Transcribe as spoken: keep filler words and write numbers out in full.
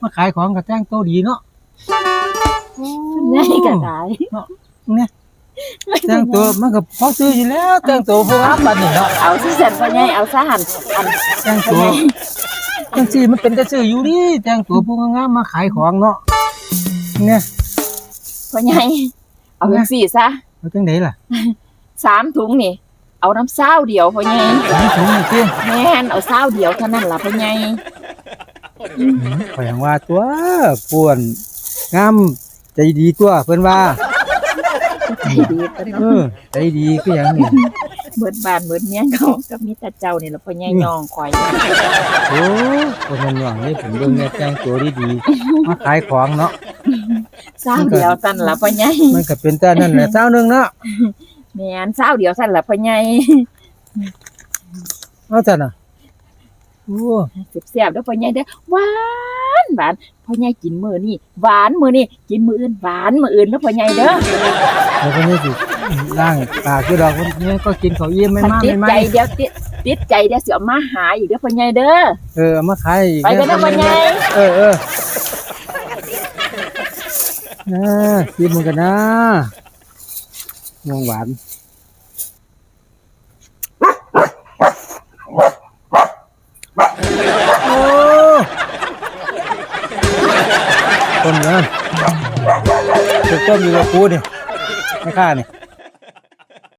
มาขายของก็แต่งตัวดีเนาะ ใหญ่ก็ได้ เนาะเนี่ยแต่งตัวมันก็พอซื้ออยู่แล้ว แต่งตัวผู้งามปานนี้เนาะ เอาซื่อซั่นพ่อใหญ่เอาซะหั่นอัน แต่งตัวจังซี่มันเป็นแต่ซื้ออยู่นี่แต่งตัวผู้งามๆมาขายของเนาะเนี่ย พ่อใหญ่เอาจังซี่ซะ เอาจังได๋ล่ะ สามถุงนี่ เอานำซาวเดียวพ่อใหญ่ สามถุงนี่ติ แม่นเอาซาวเดียวเท่านั้นล่ะพ่อใหญ่ ข่อยยังว่าตัวป่วนงามใจดีตัวเพิ่นว่า ใจดีตัว เอ เนาะ อใจดีคือหยังนี่ เบิดบ้านเบิดเมืองเขาก็มีแต่เจ้านี่ล่ะพ่อใหญ่ย่องข่อย โอ้คนมันหวังนี่ผมเบิ่งเนี่ยแต่งตัวดีๆมาขายของเนาะ ซาวเดียวซั่นล่ะพ่อใหญ่ มันก็เป็นแต่นั่นแหละซาวหนึ่งเนาะ แม่นซาวเดียวซั่นล่ะพ่อใหญ่ เอาซั่นน่ะโอ้ แซ่บๆเด้อพ่อใหญ่เด้อหวานหวานพ่อใหญ่กินมื้อนี้หวานมื้อนี้กินมื้ออื่นหวานมื้ออื่นเด้อพ่อใหญ่เด้อ แล้วก็นี่สิล้างปากอยู่ดอกมันนี่ก็กินข้าวอิ่มไม่ คัน มาก ติด ไม่ ใจ ไม่ เดี๋ยวติดติดใจเดี๋ยวสิเอามาหาอีกเด้อพ่อใหญ่เด้อ เออเอามาขายอีก ไปกันเด้อพ่อใหญ่ เออเออเออกินมันกันนะม่วงหวานโอ้คนเงินถูกต้มอยู่กับกูนี่ไม่ค่านี่